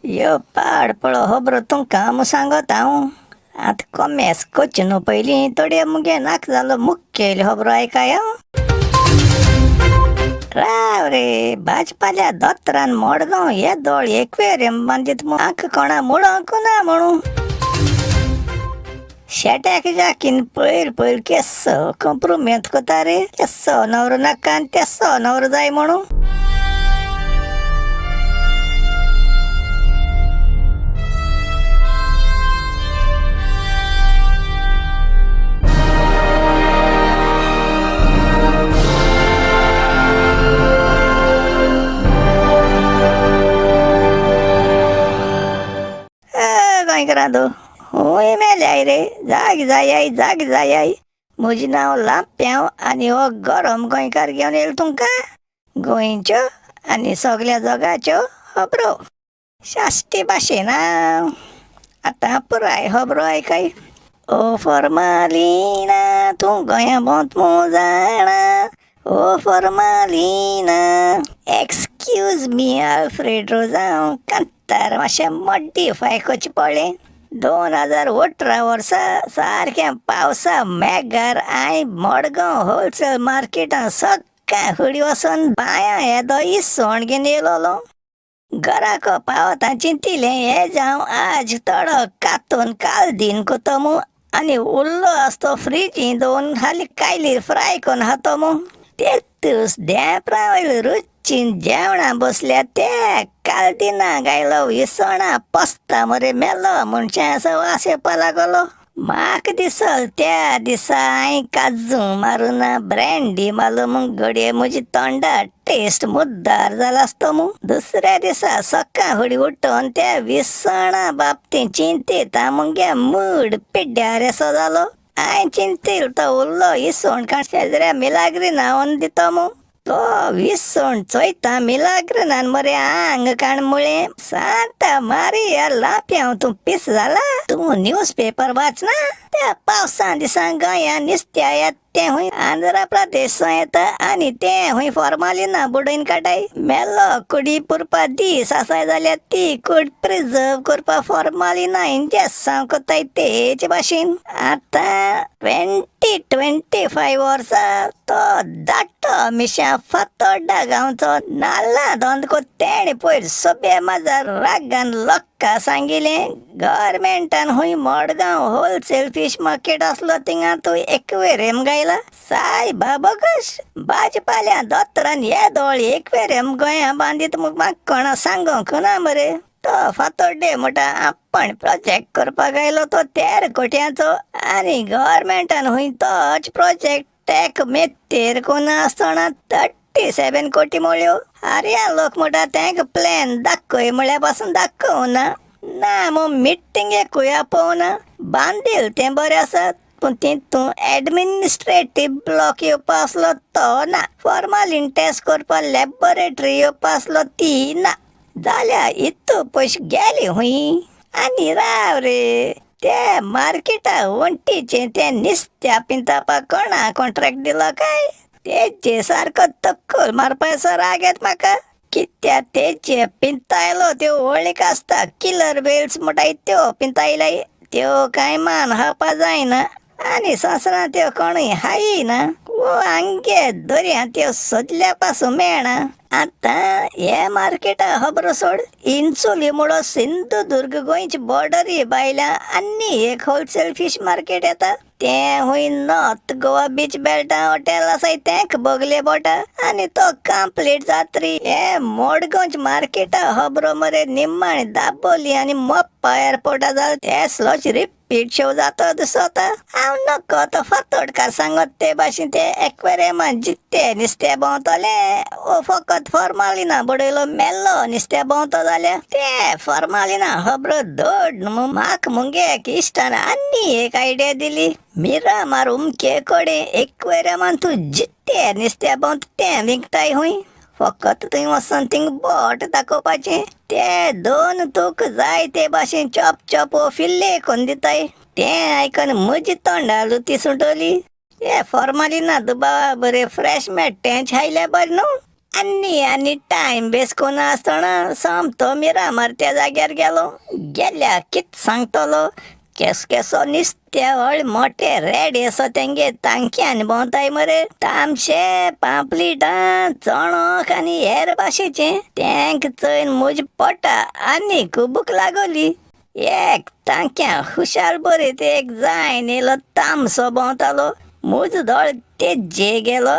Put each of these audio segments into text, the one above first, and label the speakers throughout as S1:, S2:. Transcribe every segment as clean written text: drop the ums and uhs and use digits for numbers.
S1: यो पाड पळो खबरो तुमकां हांव सांगत हांव. आतां कोमेस करचें न्हू पयलीं तोडये मुगे नाक जालो मुखेल खबरो आयकाय हांव. राव रे भाजपाल्या दोतोरान मडगांव येदोळ एक्वेरियम बांदीत म्हाका कोणा मुडोंक ना म्हणून. शेट्याक जाकीन पयर पयर केसो कंप्रुमेंत कोता रे, केसो नवरो नाका आनी तेसो नवरो जाय म्हणून. गोंयकारां हूंय मेल्याय रे, जाग जायाय जाग जायाय. म्हजें नांव लांप्यांव आनी हो गरम गोंयकार घेवन येयलो तुमकां गोंयच्यो आनी सगल्या जगाच्यो खबरो शाश्टी भाशेन. आतां पुराय खबरो आयकाय. ओ फॉर्मालिना तूं गोंया भोंवत मूं जाणा, ओ फॉर्मालिना. एक्सक्यूज मी आल्फ्रेड रोजांव, कांतार मातशें मॉडिफाय करचें पडलें. 2018 वर्सा सारकें पावसा मेघार हांवें मडगांव होलसेल मार्केटांत सकाळ फुडें वचोन बांया येदो इसवण घेवन येयलोलो. घराक पावता चिंतिलें हें जावं आज थोडो कातून कालदीन कोतो मू आनी उरलो आस तो फ्रिजीन दवरून हाली कायलीर फ्राय करून खातो मू. तेतूच धेंपरा वयले रुचीन जेवणा बसल्या त्या कालदिना गायलो इसवणा पोसता मरे मेलो मनशां असो वास येवपा लागलो. म्हाका दिसल त्या दिसा हांवें काजू मारून ना ब्रँडी मारलो म्हूण घडये म्हजी तोंडा टेस्ट मुद्दार जाला आसतो मू. दुसऱ्या दिसा सकाळ फुडें उठोन त्या विसणा बाबतींत चिंतिता मुगे मूड पिड्ड्यार असो जालो. हांवें चिंतील तो उरलो इसवण काण शेजऱ्या मिलाग्रिना व्हरून दितो मू. तो विसवण चोयता मिलाग्रिनान मरे आंग काण म्हळें, सांता मारिया लांप्यांव तूं पीस जाला, तूं न्यूज पेपर वाचना? त्या पावसा दिसां गोंया नुस्त्या येता तें हुंय आंध्र प्रदेश येता आनी तें हुंय फॉर्मालिना बुडोवन काडाय. मेलो कुडी पुरपा दीस आसाय जाल्यार ती कूड प्रिजर्व करपा फॉर्मालिना इंजेसांव कोत्ताय तेचे भाशेन. आतां 2025 वर्सा तो धाकटो मिशा फातोड्डा गांवचो नाल्ला धंदो कोत्ता तेणें पयर सोबे माजार रागान लोकां सांगिलें, गव्हर्मेंटान हुंय मडगांव होलसेल फीश मार्केट आसलो थिंगा तूं एक्वेरियम गायला. सायबा बोगस भाजपाल्या दोतोरान येदोळ एक्वेरियम गोंया बांदीत म्हाका कोणा सांगूंक ना मरे. तो फातोड्डे म्हणटा आपण प्रोजेक्ट करपाक आयलो तो 13 कोट्यांचो आनी गव्हर्मेंटान हुंय तोच प्रोजेक्ट टॅक मेत्तेर कोण आसतना 37 कोटी मोळ्यो. आर्या लोक म्हणटा तेंका प्लॅन दाखय म्हळ्या पासून दाखोवना ना मग मिटिंगेकूय आपोवना. बांदील तें बरें आसा पूण तितून एडमिनिस्ट्रेटीव ब्लॉक येवपा आसलो तो ना, फॉर्मालीन टेस्ट करपा लॅबोरेटरी येवपा आसलो ती ना, जाल्यार इतू पयशे गेले हुंय. आनी राव रे त्या मार्केटा वण्टीचें तें नुस्त्या पिंतापा कोणा कॉन्ट्रॅक्ट दिलो काय? तेजे सारको तक्कल मारपाचो राग येता म्हाका. कित्याक तेजे पिंतायलो त्यो वळीक आसता किलर वेल्स म्हणटाय त्यो पिंतायलाय त्यो कांय मान खावपा जायना आनी संवसारांत त्यो कोणूय हाय ना. वो आमगे दर्यांत त्यो सोदल्या पासून मेळना. आतां हे मार्केटा खबरो सोड, इन्सुली म्हणो सिंधुदुर्ग गोंयचे बॉर्डरी भायल्या आनी एक होलसेल फीश मार्केट येता तें हुंय नॉर्थ गोवा बीच बेल्टा हॉटेल आसाय तेंक बगले बोटा आनी तो कंप्लीट जात्री. हे मडगांवच्या मार्केटा खबरो मरे निमाणी दाबोली आनी मोप्पा एअरपोर्टा जाल तेसलोच रिपीट शो जातो दिसता. हांव नको तो फातोडकार सांगत ते भाशेन ते एक्वेरियमान जित्ते नुस्तें भोंवतले ओ फकत फॉर्मालिना बडयलो मेल्लो नुस्तें भोंवतो जाल्यार ते फॉर्मालिना खबरो धड न्हू. म्हाका मुगे एक इश्टान आनी एक आयडिया दिली, मिरामार उमके कडेन एक्वेरियमान तूं जित्ते नुस्तें भोंवता तें विकताय हुंय, फकत थंय वचोन थिंग बोट दाखोवपाचें, ते दोन तुका जाय ते भाशेन चॉप चॉप वो फिल्ले करून दिताय. तें आयकून म्हजी तोंडा लुती सुटली. हे फॉर्मालिना दुबावा बरें फ्रेश मेळटा तेंच खायल्यार बरें न्हू. आनी आनी टायम बेस कोना आसतना सोमतो मिरामार त्या जाग्यार गेलो. गेल्या कित सांगतलो, केस केसो निस्त्या व्हड मोटे रेडे असो तेंगे तांक्यान भोंवताय मरे. तामशे पांपलिटां चणक आनी हेर भाशेचे. तेंक चोयन म्हज्या पोटा आनी भूक लागली. एक तांक्या खुशाल बरी ते एक जायन येयलो तामसो भोंवतालो. म्हजो दोळ तेजे गेलो.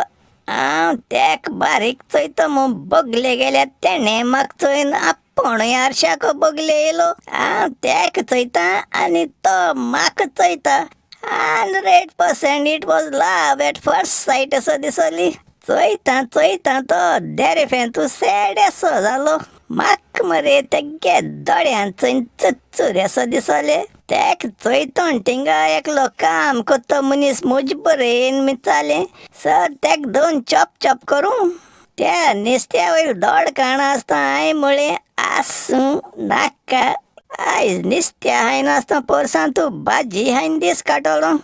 S1: हांव तेक बारीक चोयता म्हूण बगले गेल्या तेणें म्हाका चोयन आपूणय आरशाक बगले येयलो. हांव तेक चोयता आनी तो म्हाका चोयता. 100% it was love at first sight असो दिसली. चोयता चोयता तो देरेफेंतू सॅड असो जालो. म्हाका मरे तेगे दोळ्यान चोयन चुरचूर असो दिसले. तेक चोयतून थिंगा एकलो काम करता मनीस म्हजे बरेन मिचालें, सर तेक दोन चॉप चॉप करूं. त्या नुस्त्या वयर दोड काण आसता हांवें म्हळें आसूं नाका, आयज नुस्त्या हांवें नासता पोरसां तूं भाजी हांवें दीस काडटलो.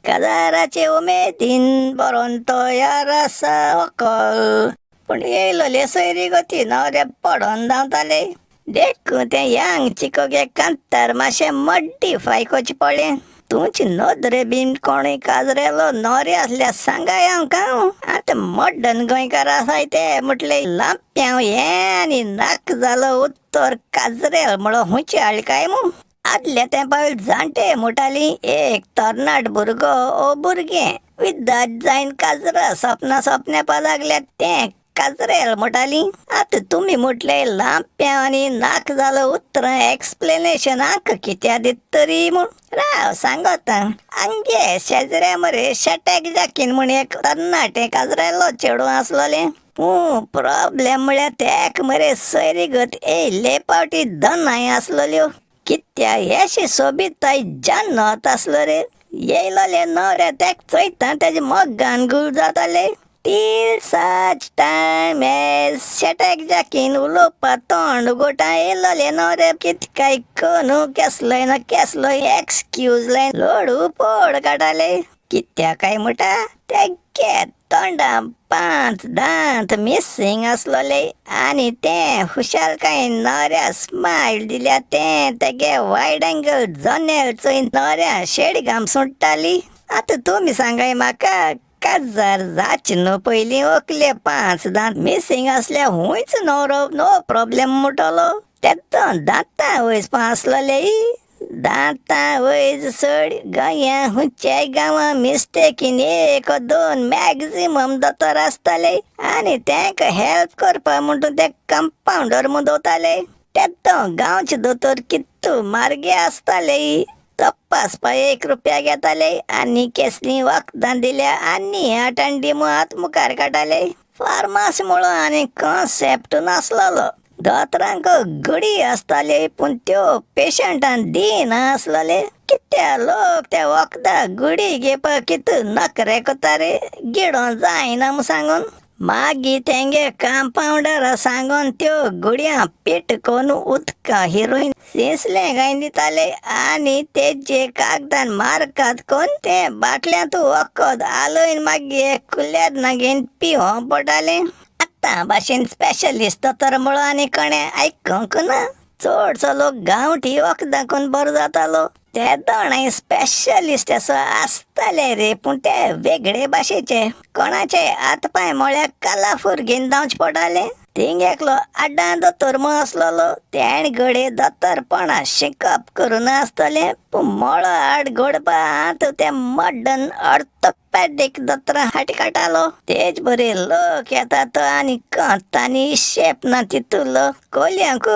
S1: काजाराचे उमेदीन बरोवन तयार आसा व्हंकल, पूण येयलोले सोयरी गती न्हवरे पडोन धांवताले. देखून तें यांग चिकोगे कांतार मातशें मॉडिफाय करचें पडलें. तुमचे नदरे बीन कोणूय काजरेलो न्हवरे आसल्यार सांगाय आमकां. आतां मॉडर्न गोंयकार आसाय ते म्हटलें लांप्यांव हें आनी नाक जालो उत्तर काजरेल म्हणो हुंयचे हाडले काय मू. आदल्या तेंपा जाणटे म्हणटाली एक तरणाट भुरगो ओ भुरगें विद्दाद जायन काजरा सपनां सपनेपा लागल्या तें काजरेल म्हणटाली. आतां तुमी म्हटलें लांप्यांव आनी नाक जालो उतरां एक्सप्लेनेशन आंक कित्या दित तरी म्हूण. राव सांगता, आमगे शेजऱ्या मरे शेटेक जाकीन म्हूण एक तरणाटें काजरेलो चेडूं आसलोलें. पूण प्रॉब्लेम म्हळ्यार तेक मरे सोयरीगत येयल्ले पावटी दनाय आसलोल्यो. कित्या येशी सोबीताय जन्नत आसलो रे. येयलोले न्हवरे तेक चोयता तेजे मोगान गुल जाताले. टील सच टायम एज शेटेक जाकीन उलोवपा तोंड उगोटा येयलोले न्हवरे कित काय कोनू केसलोय ना केसलोय एक्सक्यूज लायन लोडू पोड काडटाले. कित्या काय म्हणटा तेगे तोंडा 5 दांत मिसींग आसलोले आनी तें खुशालकायेन न्हवऱ्या स्मायल दिल्या तें तेगे वायड एंगल जनेल चोयन न्हवऱ्या शेडगाम सुट्टाली. आतां तुमी सांगाय म्हाका, काजार जाचें न्हू पयलीं व्हंकले 5 दांत मिसींग आसल्यार हुंयच न्हवरो नो प्रॉब्लेम म्हणटलो. तेतो दांतां वयस आसलोले. दांतां वयस सोड गोंया हुंयच्याय गांवां मिस्टेकीन 1 2 मॅक्झिमम दोतोर आसताले आनी तेंका हेल्प करपा म्हणटून ते कंपावंडर म्हूण दवरताले. तेतो गांवचे दोतोर कितू मार्गे आसताले. तपासपा 1 रुपया घेताले आनी केसलीं वखदां दिल्या आनी आटांडी म्हूण हात मुखार काडटाले. फार्मास म्हणून आनी कॉन्सेप्ट नासलोलो. दोतोरांक गुडी आसताले पूण त्यो पेशंटान दिनासलोले. कित्या लोक त्या वखदां गुडी घेवपाक कितू नखरे करता रे, गिडों जायना म्हूण सांगून. मागीर तेंगे कंपावंडरा सांगून त्यो गुडयां पीट करून उदकां हिरोइन शिंसलें काय दिताले आनी तेजे कागदान मार्कात करून ते बाटल्यांत वखद आलोवन मागीर कुल्यार नागेन पिवों पडटालें. आतां भाशेन स्पेशलिस्ट दोतोर म्हणून आनी कोणें आयकूंक ना. चडसो लोक गांवठी वखदां करून बरो जातालो. ते दोणाय स्पेशलिस्ट असो आसताले रे, पूण ते वेगळे भाशेचे. कोणाचे हात पांय म्हळ्यार कलाफूर घेवन धांवचें पडटालें. थिंग एकलो आड्डां दोतोर म्हूण आसलोलो. तेणें घडये दोतोरपणा शिकप करूं नासतलें, पूण मळो आड घडपा हात ते मॉडर्न ऑर्थोपॅडीक दोतोरां हाटी काडटालो. तेज बरे लोक येता तो आनी कोतानी शेप ना तितूलो. कोलयांक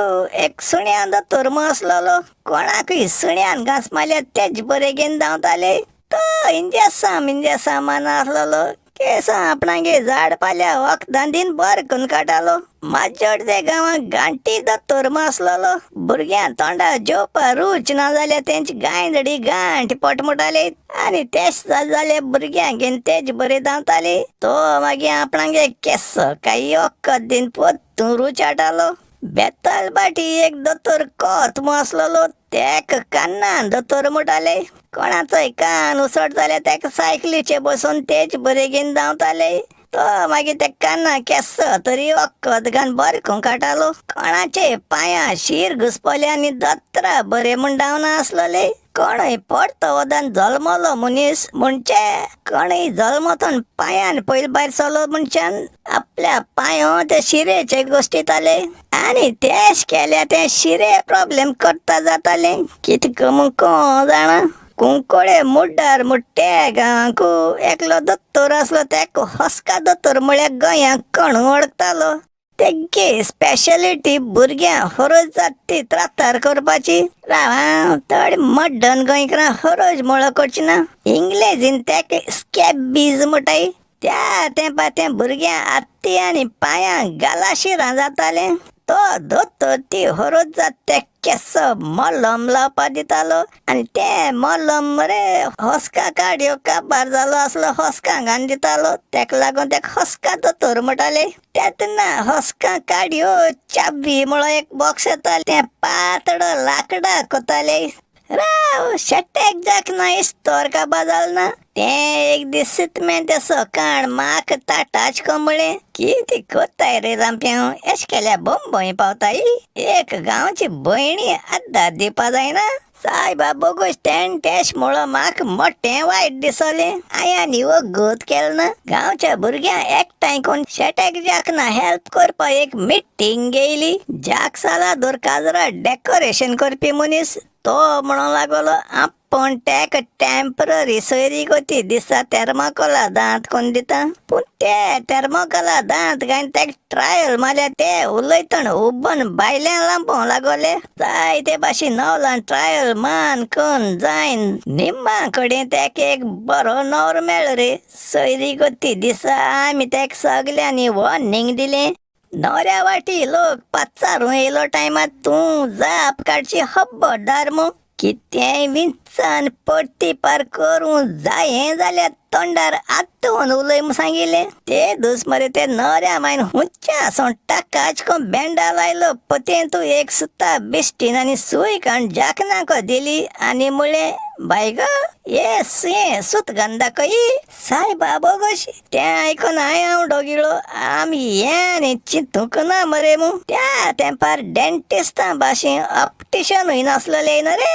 S1: एक सुण्यां दोतोर म्हूण आसलोलो. कोणाकूय सुण्यान घांस मारल्यार तेज बरे घेवन धांवताले. तो इंजेसांव इंजेसांव आसलोलो. केसां आपणागे झाड पाल्या वखदां दीन बरें करून काडटालो. माजोड्डे गांवांत गांठी दोतोर म्हूण आसलोलो. भुरग्यां तोंडा जेवपा रूच ना जाल्यार तेंची गांयदडी गांठ पोट म्हणटाले आनी तेश जाल्यार भुरग्यांक घेवन तेज बरे धांवताले. तो मागीर आपणागे केस काय वखद दीन पोत्तून रूच हाडटालो. बेतालबाटी एक दोतोर कोत म्हूण आसलोलो. तेक कान्नान दोतोर म्हणटाले. कोणाचोय कान उसट जाल्यार तेका सायकलीचेर बसून तेज बरे घेवन धांवताले. तो मागीर ते काना केस तरी वखद घान बरें करून काडटालो. कोणाचे पांया शीर घुसपले आनी दत्रा बरे म्हूण डावना आसलोले. कोणूय पडतो वदान जल्मलो मनीस म्हणचे कोणूय जल्मतून पांयान पयले भायर सरलो मनशान आपल्या पांयो ते शिरेचे गोश्टीताले आनी तेश केल्या ते शिरे प्रॉब्लेम करता जाताले. कितें म्हूण कोण जाणा. कुंकळे मुड्डार मुट्टे गांवांकू एकलो दोतोर आसलो, तेका हस्का दोतोर म्हळ्यार गोंयांक कोण वळखतालो. तेगे स्पेशलिटी भुरग्यां हरोज जाता ती त्रातार करपाची. राव आं, थोडे मड्डन गोंयकारां हरोज म्हळो करची ना. इंग्लेजीन तेका स्कॅबीज म्हणटाय. त्या तेंपार तें भुरग्यां आत्ती आनी पांयां गालाशिरां जातालें. तो दोतोर ती हरोज जाता ते केस मलम लावपा दितालो आनी तें मलम मरे हस्का काडयो काबार जालो आसलो हस्का घालून दितालो. तेका लागून तेका हस्का दोतोर म्हणटाले. तेन्ना हस्का काडयो चाबी म्हणून एक बॉक्स येतालें, तें पातळ लांकडां कोताले. राव शेट्याक जाक ना इस्तोर काबार जालो ना. तें एक दीस सितमेन तें सकाळ म्हाका ताटाच को म्हळें, कितें कोत्ताय रे रामप्यांव, एश केल्यार बंबय पावताय. एक गांवची भयणी आदार दिवपा जायना. सायबा बोगूस तेण तेश म्हणो म्हाका मोटें वायट दिसलें. हांवें वगत केलें ना. गांवच्या भुरग्यांक एकठांय करून शेट्याक जाक ना हेल्प करपाक एक मिटींग घेयली. जाक सालादोर काजरा डेकोरेशन करपी मनीस तो म्हणूंक लागलो आपूण तेका टेंपररी सोयरी गती दिसा थॅर्माकोला दांत कोन्न दिता. पूण ते थॅर्माकोला दांत घालून तेका ट्रायल मारल्या. ते उलयतना उबन भायल्यान लांबोवंक लागोले. जायते भाशेन नवलान ट्रायल मान कोन जायन निम्मा कडेन तेका एक बरो नवरो मेळ्ळो रे. सोयरी गती दिसा आमी तेका सगल्यांनी वॉर्निंग दिलें. नवऱ्या वाटी लोक पाचारूं येयलो टायमार तूं जाप काडची खबरदार मू. कितेंय विंचान परती पार करूं जायें जाल्यार तोंडार आत्तून उलय म्हूण सांगिल्लें. ते दीस मरे ते नवऱ्या मायन हुंच्या सोण टाकाच को बेंडा लायलो. पतीन तूं एक सुता बिश्टीन आनी सूय काण जाकनाको दिली आनी म्हळें, बाय गो ये सुयें सूत घालून दाखय. सायबा बोगोशी तें आयकून हांव डोगिलो. आमी हें आनी चिंतूंक ना मरे मू. त्या तेंपार डेंटिस्टां भाशेन ऑप्टिशनूय नासलेलें न्हू रे.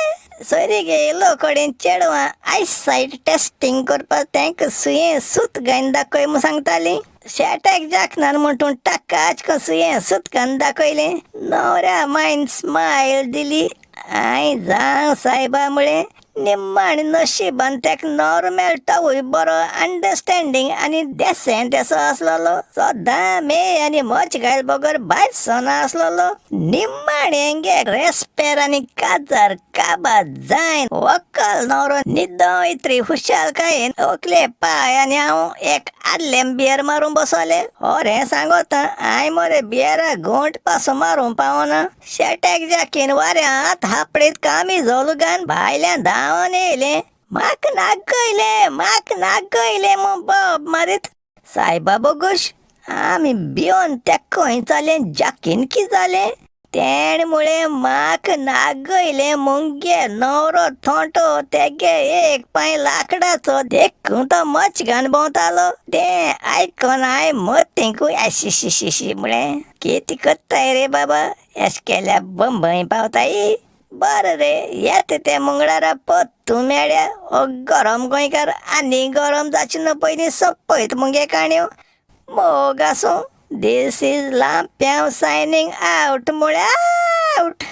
S1: सोयरीक येयलो कडेन चेडवां आयसायट टेस्टींग करपाक तेंका सुयें सूत घालून दाखय म्हूण सांगतालीं. शेट्याक जाकनार म्हूण तूं टाकाच सुयें सूत घालून दाखयलें. नवऱ्या मायन स्मायल दिली. हांवें जावं सायबा म्हळें. निम्माण नशिबान तेका नवरो मेळटावूय बरो अंडरस्टँडींग आनी देसेंत तेसो आसलेलो. सदां मे आनी मोच घायल बगर भायर सना आसलेलो. निम्माण हेंगे रेस्पेर आनी काजार काबार जायन व्हंकल नवरो न्हिदो इतरी खुशालकायेन व्हंकले पाय आनी हांव एक आदलें बियर मारूंक बसोले. खरें सांगोता हांवें मरे बियरा घोंट पासून मारूंक पावना. शेट्याक जाकीन वाऱ्यांत थापडीत कामिजोल घान भायल्यान धांवन येयलें. म्हाका नागयलें म्हाका नागयलें म्हूण बोब मारीत. सायबा बोगोश आमी भिवन तेका खंय जालें जाकीन कितें जालें. तेणें म्हळें म्हाका नागयलें मुगे नवरो थोंटो तेगे एक पांय लांकडाचो देखून तो मचगान भोंवतालो. तें आयकून हांवें मतींकूय आशिशिशिशी म्हळें, कितें कोत्ताय रे बाबा, एश केल्यार बंबय पावताय. बरें रे येता ते मंगळारा परतून मेळया. हो गरम गोंयकार आनी गरम जावचे न्हू पयलीं सोंपयत मुगे काणयो. मोग आसूं. This is Lampiao signing out म्हळ्यार आवट.